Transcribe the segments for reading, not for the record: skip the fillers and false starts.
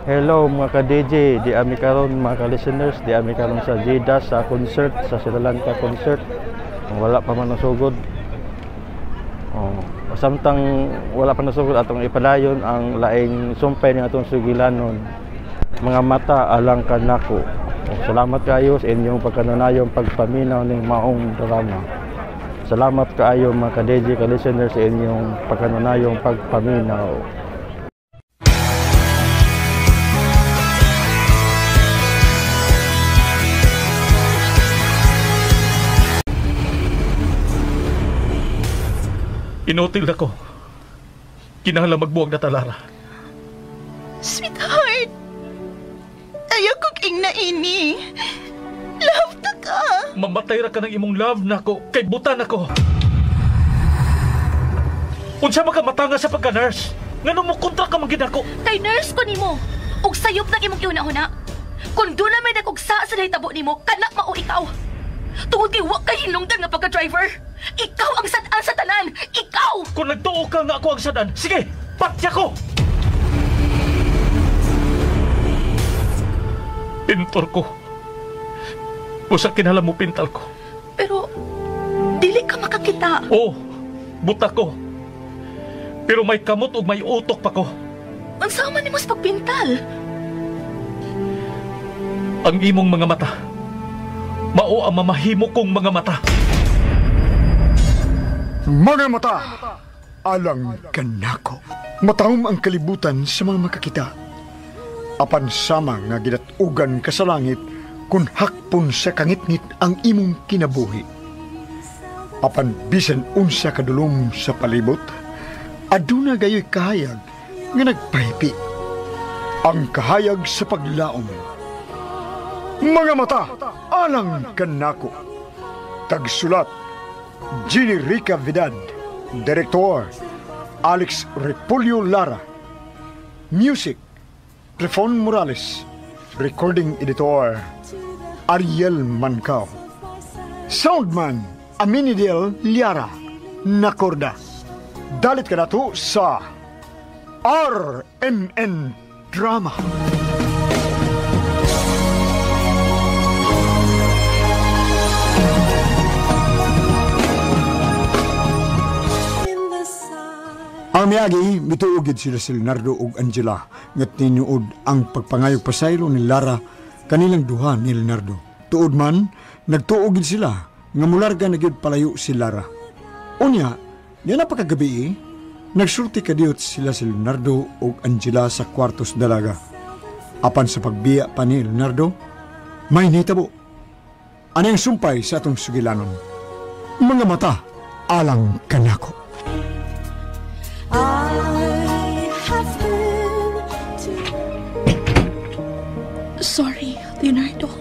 Hello mga ka-DJ, di ami karon mga ka-listeners, di ami karon sa Jeddah sa concert, sa Sri Lanka concert. Wala pa man nasugod. Oh, samtang wala pa nasugod atong ipadayon ang laing sumpay ni atong sugilanon. Mga mata alang kanako. Oh, salamat kaayo sa inyong pagkanunayong pagpaminaw ning maong drama. Salamat kaayo mga ka-DJ, ka-listeners sa inyong pagkanunayong pagpaminaw. Inutil na ko. Kinahanglan magbuwag na talara. Sweetheart, ayaw kong ingna ini. Love ta ka. Mamatay ra ka ng imong love nako kay butan ako. Unsa man ka matanga sa pagka-nurse? Ngano mo kontra ka man gid ako? Kay nurse ko nimo. Ug sayop nang imong gihuna-huna. Kung doon na may nagugsa sa nahitabo nimo, kana mao ikaw. Tungod kay wa kay hinungdan nga pagka-driver. Ikaw ang sad-an sa tanan! Ikaw! Kung nagtuo ka nga ako ang sad-an, sige! Patya ko! Pintor ko. Usa kinahanglan mo pintal ko. Pero, dili ka makakita. Oo, buta ko. Pero may kamot ug may utok pa ko. Unsa man nimo sa pagpintal? Ang imong mga mata. Mao ang mamahimo kong mga mata. Mga mata, alang kanako. Matahom ang kalibutan sa mga makakita. Apan sama nga gidatugan ka sa langit kung hakpon sa kangitngit ang imong kinabuhi. Apan bisan unsa kadulom sa palibot, aduna gayoy kahayag nga nagpahipi. Ang kahayag sa paglaom. Mga mata, alang kanako. Tagsulat, Jenny Rica Vidad. Director, Alex Repolyo Lara. Music, Trifon Morales. Recording Editor, Ariel Mancao. Soundman, Aminidel Liara. Nakorda. Dalit ka na to sa RMN Drama. Ang miyagi, mituugid sila si Leonardo ug Angela nga tinuod ang pagpangayog pasaylo ni Lara kanilang duha ni Leonardo. Tuod man, nagtuogid sila nga mularga na gyud palayo si Lara. Unya, niya napakagabi, nagsulti kadiyot sila si Leonardo ug Angela sa kwarto sa dalaga. Apan sa pagbiya pa ni Leonardo, may nitabo. Ano ang sumpay sa atong sugilanon? Mga mata, alang kanako. Sorry, Leonardo.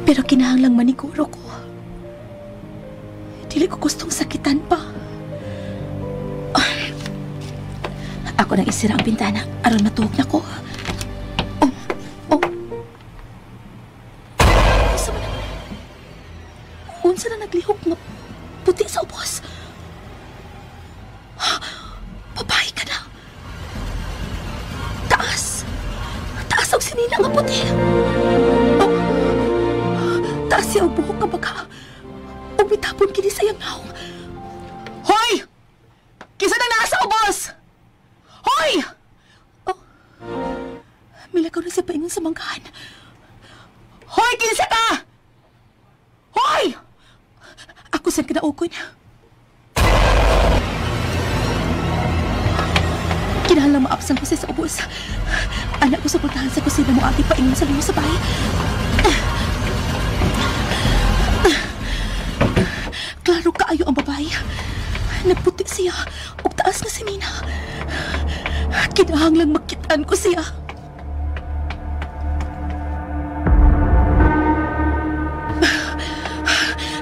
Pero kinahanglang maniguro ko. Dili ko gustong sakitan pa. Ako nang isira ang bintana aron matuog na ko. Oh, oh. Unsa na naglihok nga puti sa ubos? Babae ka na. Taas. Taas ang sinina nga puti. Oh. Taas siya ang buhok nga baga. Umitapon kini sa iyang nawong. Hoy! Kisa na nasa ubos! Hoy! Oh. Milakaw na siya paingon sa manggahan. Hoy! Kinsa ka! Hoy! Ako saan ka naukon? Kinahanglang maapsan ko siya sa ubos. Anak ko sa puntahan sa kusina mo ati paingon sa lumo sa bahay. Klaro kaayo ang babae. Nagputi siya ug taas na si Mina. Kinahanglang makitaan ko siya.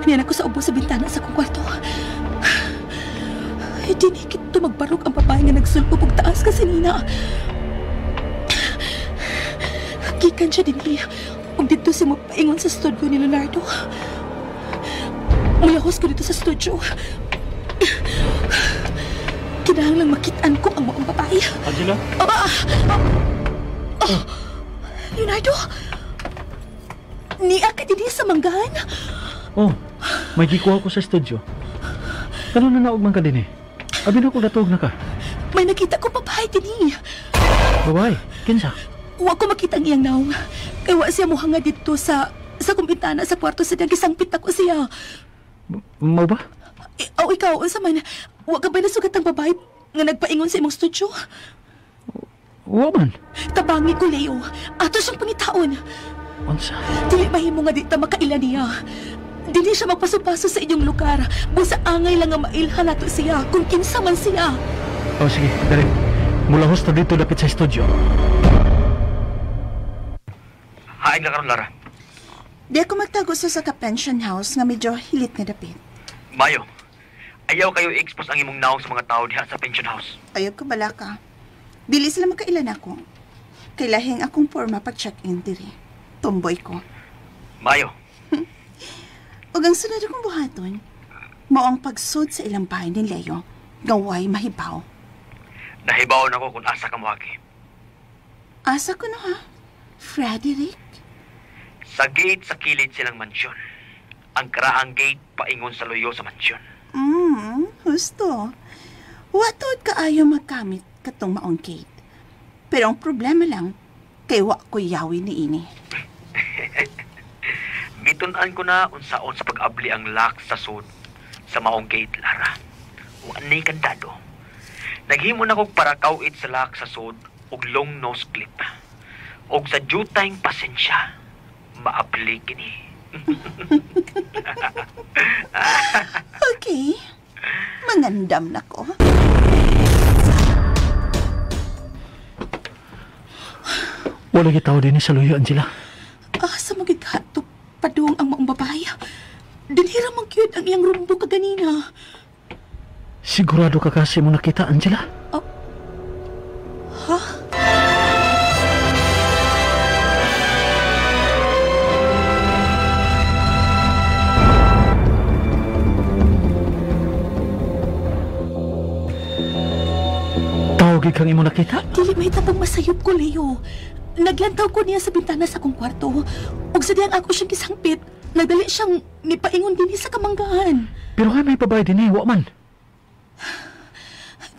Niyan ako sa ubos sa bintana sa kong kwarto. Dinikit tumagbarog ang babae nga nagsulpop og taas kasi Nina. Gikan siya dinhi ug didto siya magpaingon sa studio ni Leonardo. Mulahos ko dito sa studio. Kinahanglang makitaan ko ang maong babae. Angela? Oh, Leonardo! Niya ka din sa manggahan? Oh, may gikuha ko sa studio. Kano na naog man ka din eh? Abi na ko datog na ka. May nakita ko babae din eh. Babae? Kinsa? Wa ko makita ang iyang naong. Kay wa siya muhanga dito sa kumpitana sa kwarto sa diyang gisangpit ako siya. Mao ba? O ikaw, unsa man? Wa ka ba nasugat ang babae nga nagpaingon sa imong studio? Wa man. Tabangi ko, Leo. Ato siyang pangitaon. Unsa? Dili mahimo nga di ta makaila niya. Dili siya magpaso-paso sa inyong lugar. Busa angay lang nga mailhan nato siya kung kinsa man siya. Oh, sige, dali. Mula hosta dito dapit sa studio. Hain ka karon, Lara. Di ako magtago sa ka pension house nga medyo hilit nga dapit. Mayo, ayaw kayo i-expose ang imong naong sa mga tao diha sa pension house. Ayaw ko bala ka. Dili sila makailan ako. Kay lahing akong forma pag check-in diri. Tomboy ko. Mayo. Ug ang sunod akong buhaton, mao ang pagsud sa ilang bahay ni Leo, gaway mahibaw. Nahibaw na ko kung asa ka moagi. Asa ko no ha? Frederick? Sa gate sa kilid silang mansyon. Ang karaang gate paingon sa luyo sa mansyon. Husto. Wa tuod kaayo magkamit katong maong gate. Pero ang problema lang, kay wa ko yawi ni ini. Gitun-an ko na unsaon sa pag-abli ang lock sa sud sa maong gate, Lara. Wa nay kandado. Naghimo na kog para kawit sa lock sa sud og long nose clip. Og sa jutayng pasensya, maabli kini. Okay. Mangandam na ko. Wala gitaw din sa luyo, Angela. Ah, sa mga gato, padung ang maong babae. Dinhira man cute ang iyang rumbo kaganina. Sigurado ka kasi mo nakita, Angela? Oh. Ha? Tawag kang imo nakita? Dili may tapang masayop ko, Leo. Naglantaw ko niya sa bintana sa akong kwarto. Ug sa diyang ako siyang gisangpit, nagdali siyang nipaingon din sa kamanggahan. Pero hay may babae din eh, wa man.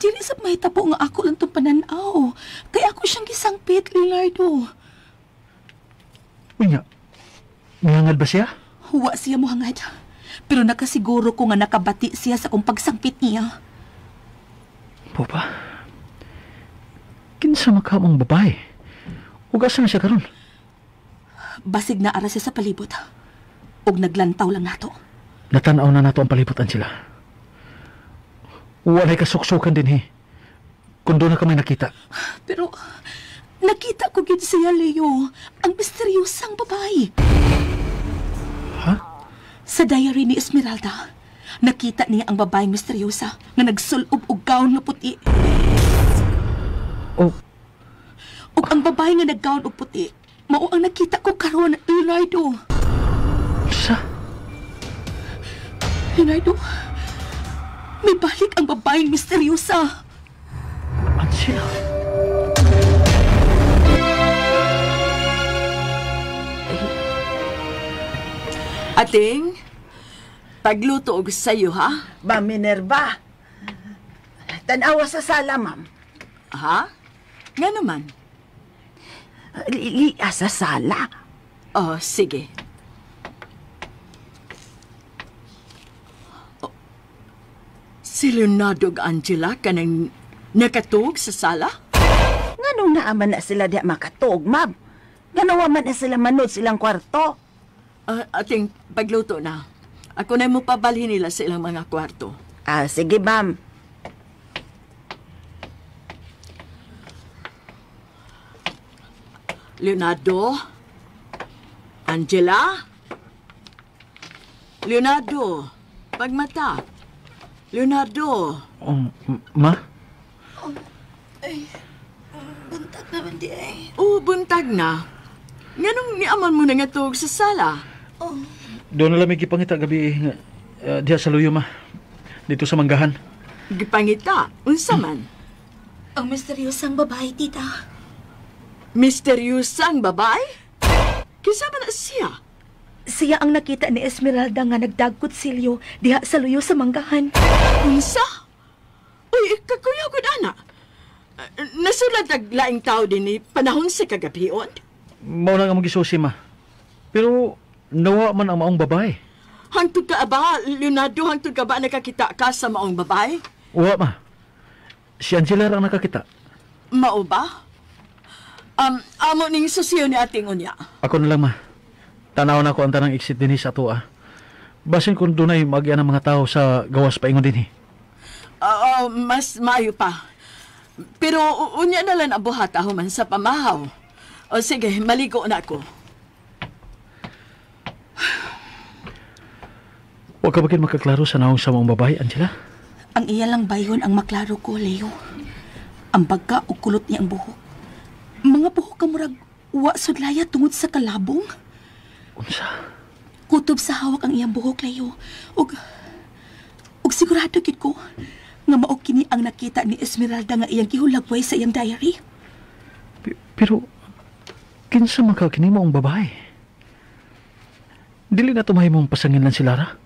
Dili sa mahitabo nga ako lang itong pananaw. Kaya ako siyang gisangpit, Leonardo. Uy nga, nihangad ba siya? Huwa siya mohangad. Pero nakasiguro ko nga nakabati siya sa akong pagsangpit niya. Popa, kinsa makamong babae? Ug asa na siya karon? Basig na ara siya sa palibot. Ug naglantaw lang nato. Natanaw na nato ang palibot, Angela. Walay kasuksukan din he. Kung doon na kami nakita. Pero nakita ko gid siya, Leo. Ang misteryosang babae. Ha? Sa diary ni Esmeralda, nakita niya ang babaeng misteryosa nga nagsulob og gown nga puti. Oh. Ug ang babae nga naggown og puti, mao ang nakita ko karon, Leonardo. Sa? Leonardo, may balik ang babaeng misteryosa. Angela. Ating, pagluto og sayo, ha? Ma'am Minerva, tanawa sa sala, ma'am. Ha? Nga naman. Lilia sa sala. Oh, sige. Oh, si Leonardo ug Angela kanang nakatuog sa sala? Nganong naaman na sila diha makatuog, ma'am? Nganong man na sila manood silang kwarto? Ating pagluto na. Ako na mo pabalhin nila sa ilang mga kwarto. Ah, sige, ma'am. Leonardo? Angela? Leonardo, pagmata. Leonardo. Oh, ma? Oh, ay, buntag naman di ay. Oh, buntag na. Nganong niaman mo na nga tuog sa sala? Oh. Doon na lang may gipangita gabi nga, diha sa luyo, ma. Dito sa manggahan. Gipangita? Unsa man? Ang misteryosang babae, tita. Misteryosang babae? Kinsa man na siya? Siya ang nakita ni Esmeralda nga nagdagkot silyo diha sa luyo sa manggahan. Unsa? Uy, kakuyaw ko ana. Nasulat ang laing tao din ni panahon sa kagabion. Mao na nga magisusi, ma. Pero nawa man ang maong babae. Hangtod ka ba, Leonardo? Hangtod ka ba nakakita ka sa maong babae? Wa, ma. Si Angela ra ang nakakita. Mao ba? Amo ning susiyo ni ating unya. Ako na lang, ma. Tanaw na ko ang tanang exit dinhi sa atoa. Basin kung dunay magyan ang mga tao sa gawas paingon dinhi. Oo, mas maayo pa. Pero unya na lang ang buhat human sa pamahaw. O sige, maligo na ako. Huwag ka ba makaklaro sa naong sa maong babae, Angela? Ang iya lang bayon ang maklaro ko, Leo. Ang bagka o kulot niya ang buhok. Mga buhok ka murag wa sudlaya tungod sa kalabong. Unsa? Kutob sa hawak ang iyang buhok, Leo. Ug sigurado gid ko nga mao kini ang nakita ni Esmeralda nga iyang gihulagway sa iyang diary. Pero kinsa man ka kini maong babae? Dili na tumahi mong pasangin lang si Lara.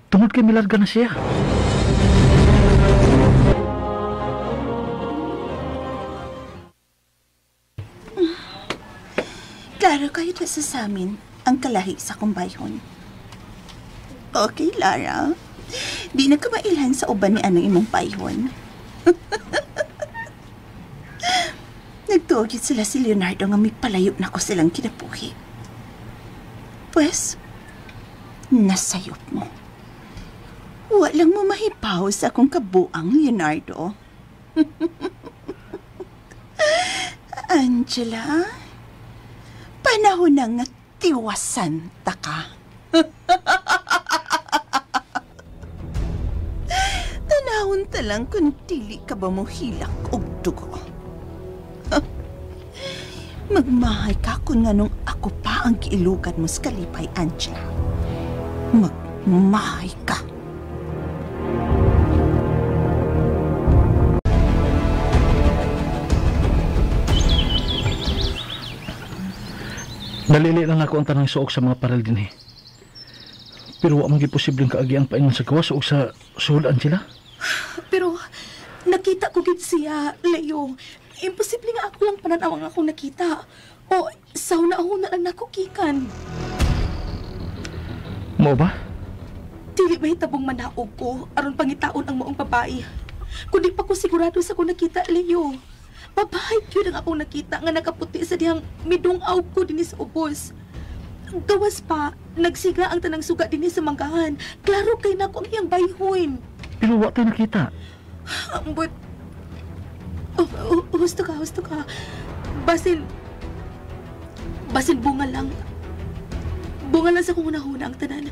Tungod kay milarga na siya. Klaro kayo na sa amin ang kalahi sa kumbayhon. Okay, Lara. Di na ka mailhan sa uban ni anong imong payhon. Nagtuogit sila si Leonardo nga may palayo na ko silang kinapuhi. Pwes, nasayop mo. Walang mo mahipaw sa akong kabuang, Leonardo. Angela, panahon na nga tiwasan ta ka. Tanahon ta lang kung dili ka ba mo hilak og dugo. Magmahay ka kung nganong ako pa ang giilugan mo sa kalipay, Angela. Magmahay ka. Nalili lang ako ang tanang suok sa mga paral din eh. Pero wa man gyud posibleng kaagi ang paingon sa gawas ug sa suod, Angela. Pero nakita ko gid siya, Leo. Imposible nga ako lang pananaw ang akong nakita. O sa una-una lang nako gikan. Mao ba? Dili mahitabong manaog ko aron pangitaon ang maong babae. Kundi pa ko sigurado sa akong nakita, Leo. Babae gyud ang akong nakita nga nakaputi sa dihang midungaw ko dinhi sa ubos. Gawas pa, nagsiga ang tanang suga dinhi sa manggahan. Klaro kay nako ang iyang bayhon. Pero wa tay nakita. But husto ka. Basin bunga lang. Bunga lang sa kong hunahuna ang tanan.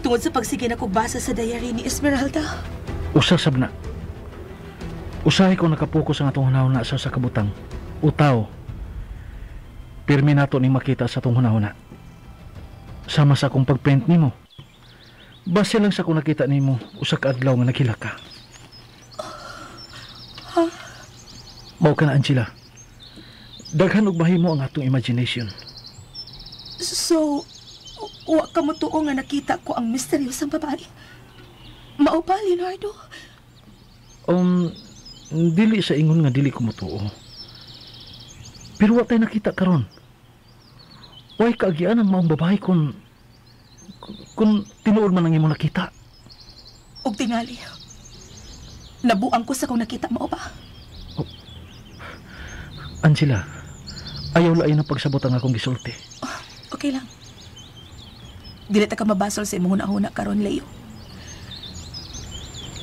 Tungod sa pagsige na ko basa sa diary ni Esmeralda. Usa sab na. Usahay ko nakapokus ang atong hunahuna sa kabutang o tao. Pirmi nato ning makita sa atong hunahuna. Sama sa akong pagprint nimo. Base lang sa akong nakita nimo usa ka adlaw nga naghilak ka. Ha? Mao ka na, Angela. Daghan og mahimo ang atong imagination. So, wa ka mo tuo nga nakita ko ang misteryosang babae? Mao ba, Leonardo? Dili sa ingon nga dili ko motuo. Pero wa tay nakita karon. Way kaagian ang maong babae kung tinuod man ang imong nakita. Og tingali, nabuang ko sa kung nakita mao ba? Oh. Angela, ayaw lain ang pagsabot ang akong gisulti. Oh, okay lang. Dili ta ka mabasol sa imong hunahuna karon, Leo.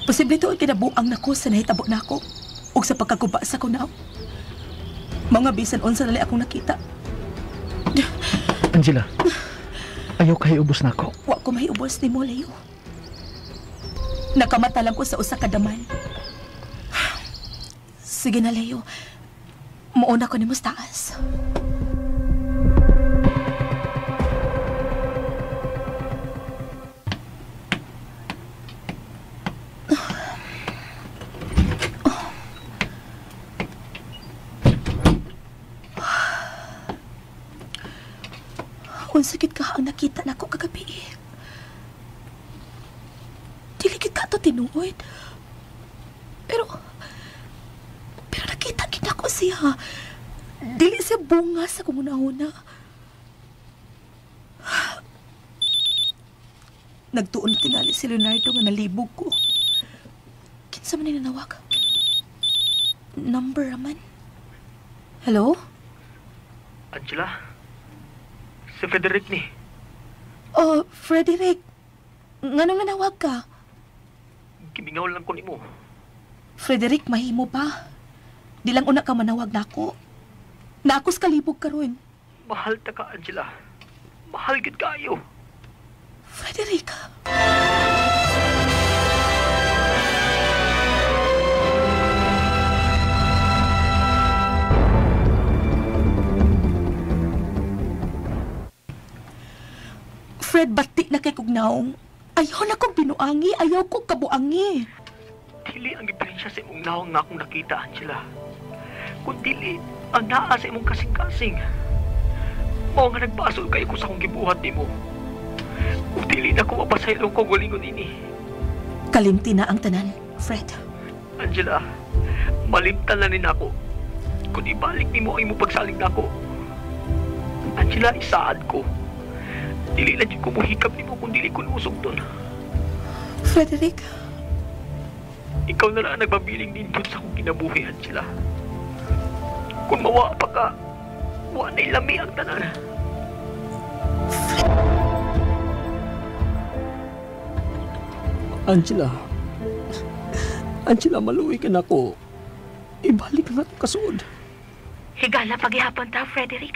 Posible tuod kinabuang nako sa nahitabo nako ug sa pagkaguba sa kunaw. Mga bisan unsa nali akong nakita. Angela, ayaw kay ubos nako. Wa ko mahiubos nimo, Leo. Nakamata lang ko sa usa ka daman. Sige na, Leo. Muuna ko nimo sa taas. Unsa gid ka ang nakita nako kagabi. Dili gid ka to tinuod. Pero nakita gid nako siya. Dili siya bunga sa kung una-una. Nagtuon na tingali si Leonardo nga nalibog ko. Kinsa man ni nanawag? Number raman. Hello? Angela? Si Frederick ni. Oh, Frederick. Nganong nanawag ka? Gimingaw lang ko nimo. Frederick, mahimo pa. Di lang una ka manawag nako. Naakos kalibog karon. Mahal ta ka, Angela. Mahal gid kaayo. Frederick. Fred, bati na kay kugnaong. Ayaw na kong binuangi, ayaw kong kabuangi. Dili ang diferensya sa imong naong nga akong nakita, Angela. Kung dili ang naa sa imong kasing-kasing. Mao nga nagbasol kayo ko sa akong gibuhat nimo. Kung dili na ko mapasaylo ko gulingon ini. Kalimti na ang tanan, Fred. Angela, malimtan na ni nako. Kung ibalik nimo ang imong pagsalig nako. Angela, isaad ko. Dili na jud ko mohikap nimo kung dili ko nusog doon. Frederick? Ikaw na lang ang nagpabiling nindot sa akong kinabuhi, Angela. Kung mawa pa ka, wa na'y lami ang tanan. Angela. Angela, maluwi ka na ko. Ibalik na itong kasuod. Higala paghihapon ta, Frederick.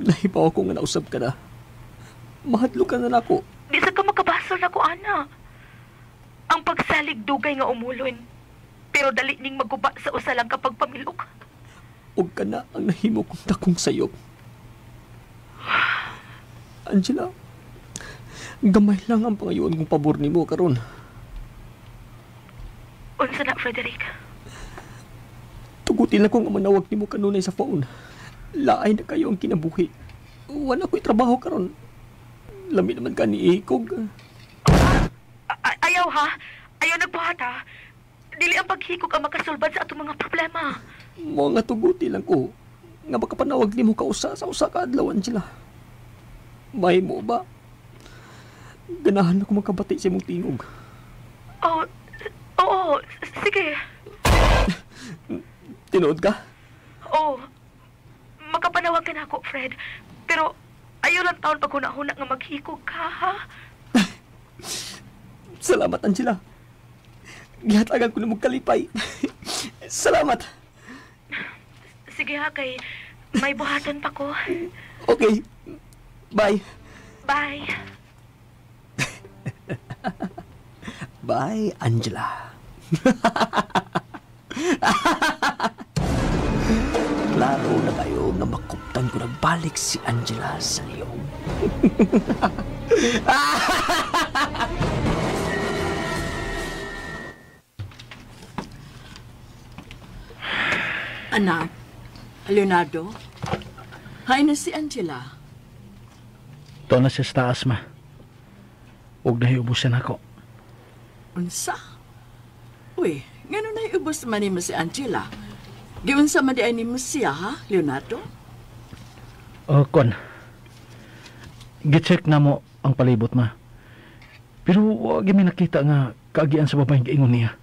Nahibaw ako nga nausab ka na. Mahadlo ka na nako. Di sa ka makabasol na ko, ana. Ang pagsalig dugay nga umulon. Pero dali ning maguba sa usa lang kapag pamilok. Ug ka na ang nahimo kong dakong sayop. Angela, gamay lang ang pangayoon kong pabor nimo karon. Unsa na, Frederick? Tugutin lang kong manawag nimo kanunay sa phone. Laay na kayo ang kinabuhi. Wala ko'y trabaho karon. Lami naman ka ni Ikog. Ayaw ha? Ayaw nagbuhat ha? Dili ang paghikog ang makasulbad sa atong mga problema. Mga tuguti lang ko. Nga makapanawag nimo ka usa sa usa ka adlaw, Angela. Mahimo ba? Ganahan ako makabati sa imong tingog. Oh, oo, sige. Tinuod ka? Oo. Makapanawag ka na ako, Fred. Pero ayaw lang taon pag huna-huna nga maghikog ka, ha? Salamat, Angela. Gihatagan ko na magkalipay. Salamat. Sige ha, kay may buhatan pa ko. Okay. Bye. Bye. Bye, Angela. Klaro na kayo nga makuptan ko nagbalik si Angela sa liyong. Anak, Leonardo, hay na si Angela. Tuwa na siya sa taas, ma. Huwag na hiubusan ako. Unsa? Uy, ngano na hiubos man nimo si Angela? Giunsa man di ay nimo siya, ha, Leonardo? Kwan. Gicheck na mo ang palibot, ma. Pero wag mi nakita nga kaagian sa babaeng giingon niya.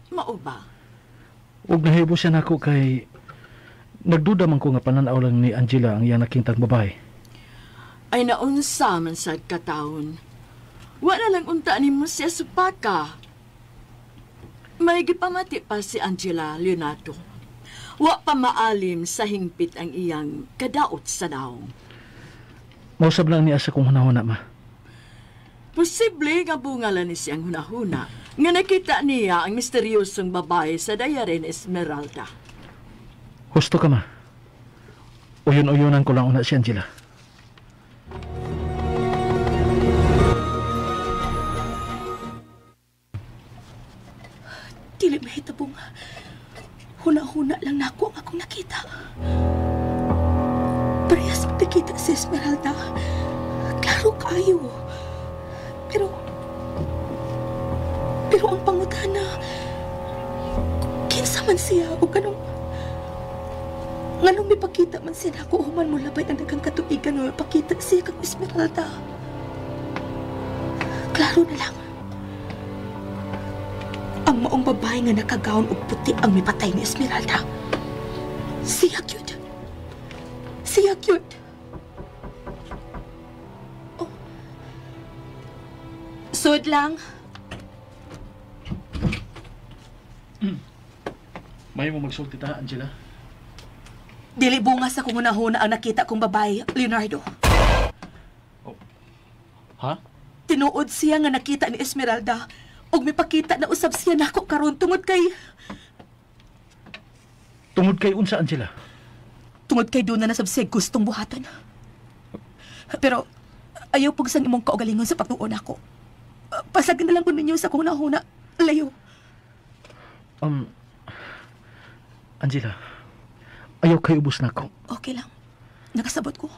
Mao ba? Huwag na hiubusan ako kay nagduda man ko nga pananaw lang ni Angela ang iyang nakintang babae. Ay naunsa man sad kataon. Wa na lang unta nimo siya supaka. May gipamati pa si Angela, Leonardo. Wa pa maalim sa hingpit ang iyang kadaot sa naong. Mausab lang niya sa kong hunahuna, ma. Posible nga bungalan ni siyang hunahuna nga nakita niya ang misteryosong babae sa Dayarin Esmeralda. Husto ka, ma. Uyon-uyonan ko lang una si Angela. Dili mahitabong. Huna-huna lang nako ang akong nakita. Parehas magkakita si Esmeralda. Klaro kayo. Pero ang pangutana, kinsa man siya o kanong nganong mipakita man siya na ako human mo labay ang daghang katuigan nga mipakita siya kang Esmeralda. Klaro na lang. Ang maong babae nga nakagaon og puti ang mipatay ni Esmeralda. Siya gyud. Siya gyud. Oh. Sud lang. May mo magsulti ta, Angela? Dili bunga sa kung unahuna ang nakita kong babae, Leonardo. Oh. Ha? Tinuod siya nga nakita ni Esmeralda ug mipakita na usab siya nako karon tungod kay... Tungod kay unsa, Angela? Tungod kay doon na nasab siya gustong buhaton. Pero ayaw pugsang imong kaugalingon sa pagtuon ako. Pasagin na lang ko ninyo sa kung unahuna. Layo. Angela, ayaw kay ubos na ako. Okay lang. Nakasabot ko.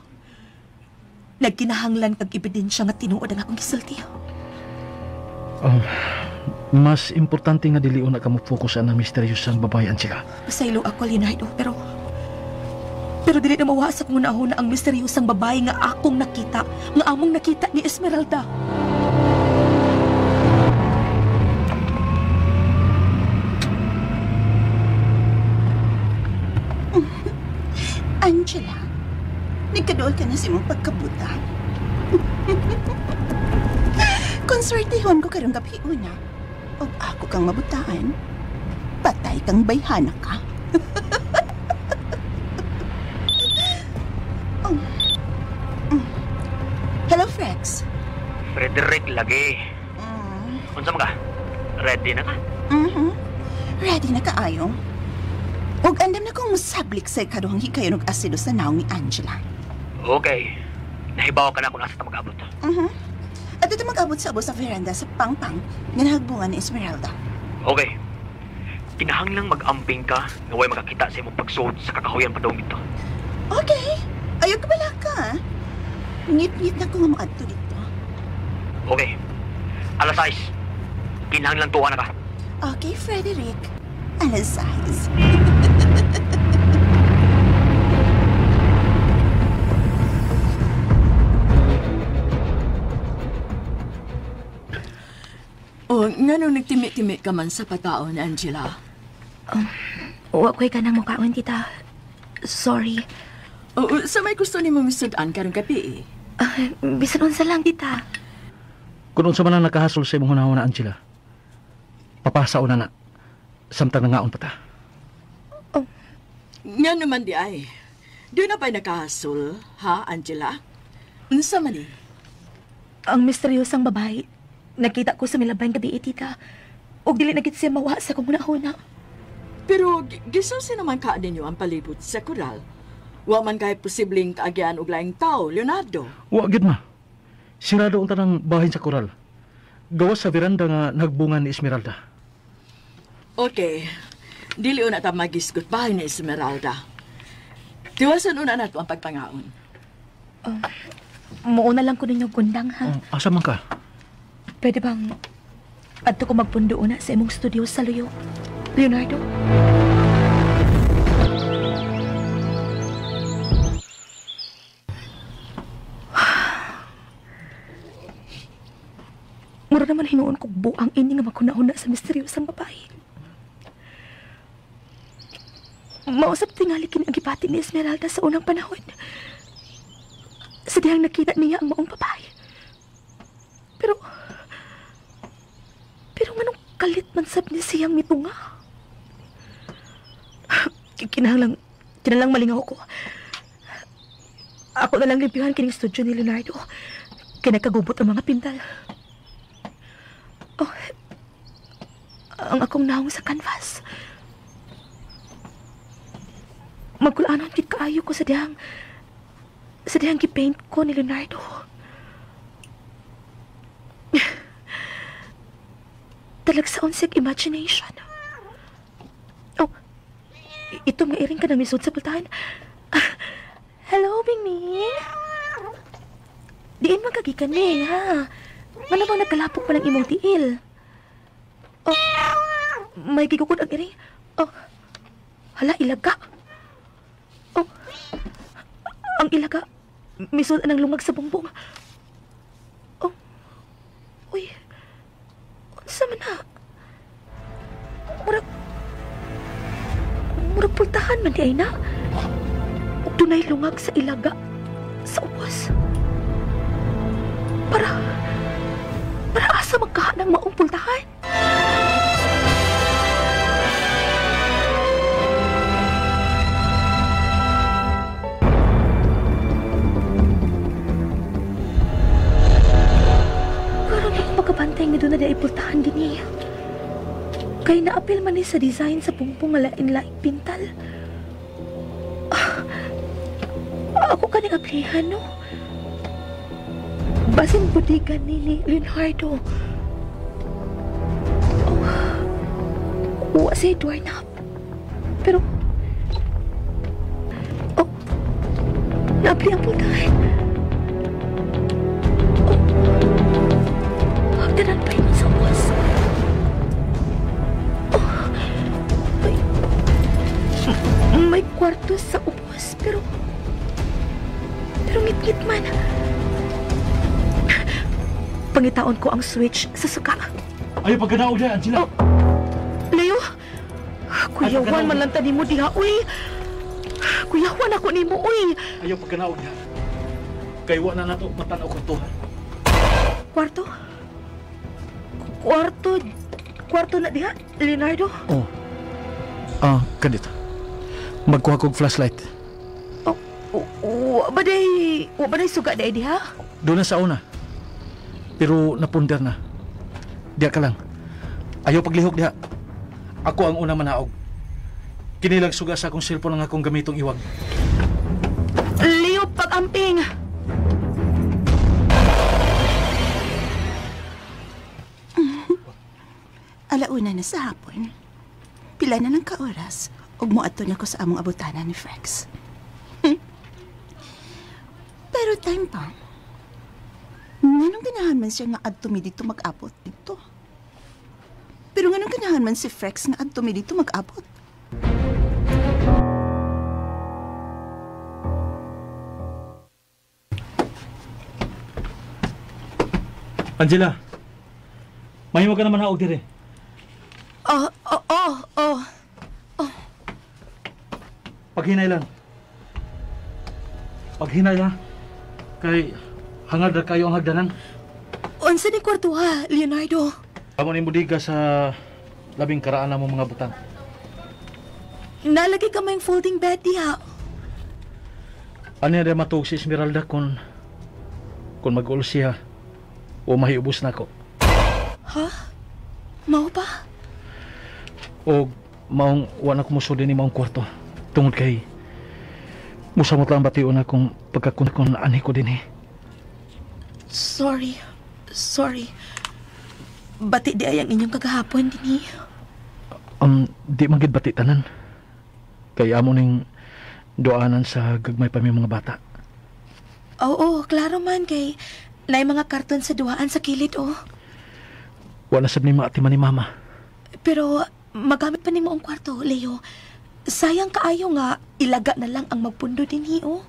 Nagkinahanglan kag ebidensya nga tinuod ang akong gisulti. Mas importante nga dili una ka mo focus ang misteryosang babae, Angela. Pasaylo ako, Leonardo, pero dili na mawa sa kung unahuna ang misteryosang babae nga akong nakita, nga among nakita ni Esmeralda. Angela, nagkadool ka na sa imong pagkabuta. Konsertihon ko karong gabi una. Og ako kang mabutaan, patay kang bayhana ka. Oh. Hello, Frex. Frederick lagi. Unsa man ka? Ready na ka? Mm-hmm. Ready na kaayo. Og andam na kong musablik sa ikaduhang hikayon og asido sa naong ni Angela. Okay. Nahibaw ka na kung asa ta mag-abot. Mm-hmm. At ito mag-abot sa ubos sa veranda sa pangpang nga nahagbungan ni Esmeralda. Okay. Kinahanglang mag-amping ka nga way makakita sa imong pagsuod sa kakahuyan padung dito. Okay. Ayaw ka bala ka. Ngit-ngit na ko nga moadto dito. Okay. Alas 6. Kinahanglang tuwa na ka. Okay, Frederick. Alas 6. Oh, nganong nagtimi-timi ka man sa pataon, Angela? Wa ko'y kanang mukaon, tita. Sorry. Oh, sa may gusto ni mo misudan karong gabi eh. Bisan unsa lang, tita. Kung unsa man ang nakahasol sa imong hunahuna, Angela, papasa una na. Samtang nangaon pa ta. Oh. Nga naman di ay. Doon na pa'y nakahasol, ha, Angela? Unsa man eh? Ang misteryosang babae, nakita ko sa milabay gabi, tita. Og dili na gid siya mawa sa kong hunahuna. Pero gisusi naman ka ninyo ang palibot sa kural. Wa man kay posibleng kaagyan og laing tao, Leonardo. Wa gid ma. Sirado ang tanang bahin sa kural. Gawas sa veranda nga nagbungan ni Esmeralda. Okay. Dili una ta magisgot bahin ni Esmeralda. Tiwasan una nato ang pagpangaon. Muuna lang ko ninyo gundang, ha? Oh, asa man ka? Pwede bang adto ko magpundo una sa imong studio sa Luyo, Leonardo? Mura naman hinuon kog buang ini nga maghuna-huna sa misteryosang babae. Mausap tingali kini ang gipati ni Esmeralda sa unang panahon. Sa dihang nakita niya ang maong babae. Pero nganong kalit man sab ni siyang mitunga. Kinahanglang malingaw ko. Ako na lang limpyuhan kining studio ni Leonardo. Kinakagubot ang mga pintal. Oh, ang akong naong sa canvas. Magkulanon gid kaayo ko sa dihang gipaint ko ni Leonardo. Talagsaon siyang imagination. Oh, itong nga iring ka na misod sa pultahan. Hello, Mingming. Diin man kagikan, Ming, ha? Ngano bang nagkalapok pa lang imong tiil? Oh, may gigukod ang iring. Oh, hala, ilaga. Oh, ang ilaga. Misod ang lungag sa bungbong. Oh, uy, unsa man na? Murag pultahan man di ay na. Ug dunay lungag sa ilaga sa ubos. Para asa magkaha ng maong pultahan? Karon ako makabantay nga doon na di ay pultahan din eh. Kay naapil man ni sa design sa pungpong nga lain-laing pintal. Ako kaning aplihan, no? Basin budigan ni Leonardo. Oh, wa siya doorknob. Pero, oh, naapli ang pultahan. Oh, hagdanan pa yun sa ubos. May kwarto sa ubos, pero ngit-ngit man. Pangitaon ko ang switch sa suka. Ayaw pagkanaog na, Angela. Oh, Leo, Kuya Juan, man lang tani mo diha, uy. Kuya Juan, ako nimo, uy. Ayaw pagkanaog na. Kay wa na nato matanaw kwartuhan. Kwarto? Kwarto na diha, Leonardo? Oh. Ah, kadito. Magkuha kog flashlight. Oh, wa ba day suga day diha? Doon na sa una. Pero napundar na. Diha ka lang. Ayaw paglihok diha. Ako ang una manaog. Kinilag suga sa akong cellphone ang akong gamitong iwag. Leo, pag-amping! Alauna na sa hapon. Pila na lang ka oras. Ug moadto na ko sa among abutanan ni Frex. Pero time pa. Nganong ganahan man siya nga adto mi dito mag-abot dito? Pero nganong ganahan man si Frex nga adto mi dito mag-abot? Angela, mahimo ka naman haog dire. Oh. Paghinay lang. Paghinay ha. Kay hangad ra kayo ang hagdanan. Unsa ni kwarto ha, Leonardo? Amo ni budiga sa labing karaan na mo mga butang. Nalagay ka may folding bed diha. Ano na matuog si Esmeralda kung mag-uol siya o mahiubos na ko. Ha? Mao ba? O maong wa na kumusod ni maong kwarto. Tungod kay musamot lang bation na kung pagkakun anhi ko din eh. Sorry. Bati di ay ang inyong kagahapon din eh. Di man gid bati tanan. Kay amo ning duanan sa gagmay pa mi mga bata. Oo, klaro man kay naay mga karton sa duhaan sa kilid oh. Wala sab ni maatiman ni mama. Pero magamit pa nimo ang kwarto, Leo. Sayang kaayo nga ilaga na lang ang magpundo dinhi oh.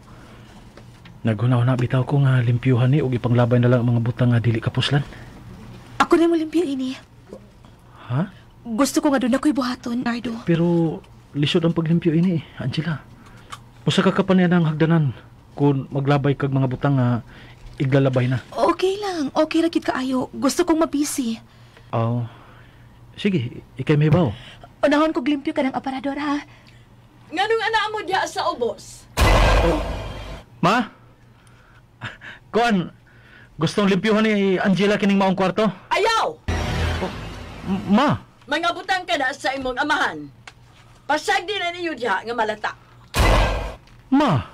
Naghuna-huna bitaw ko nga limpyuhan ni og ipanglabay na lang ang mga butang nga dili kapuslan. Ako na mo limpyo ini. Ha? Gusto ko nga doon ako'y buhaton, Nardo. Pero lisod ang paglimpyo ini, Angela. Usa ka kapanian ang hagdanan kung maglabay kag mga butang nga iglalabay na. Okay lang. Okay ra gid kaayo. Gusto kong mabisi. Oh. Sige, ikay may baw. Unahon kog limpyo ka ng aparador ha. Nganong ana mo diha sa ubos? Oh. Ma? Kuan, gustong limpyuhan ni Angela kining maong kwarto? Ayaw! Oh, ma! Mga butang ka na sa imong amahan. Pasag din na ninyo diha nga malata. Ma!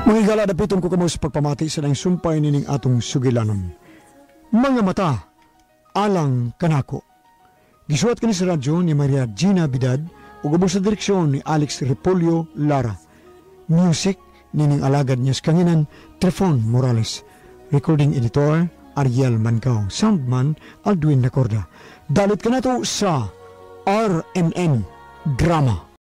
Mga higala, dapiton ko kamo sa pagpamati sa nang sumpay nining atong sugilanon. Mga mata, alang kanako. Gisuwat kini sa radyo ni Maria Gina Bidad ug ubos sa direksyon ni Alex Repolyo Lara. Music nining alagad niya sa kanginan Trefon Morales. Recording editor Ariel Mancao. Soundman Aldwin Nacorda. Dalit ka na to sa RMN Drama.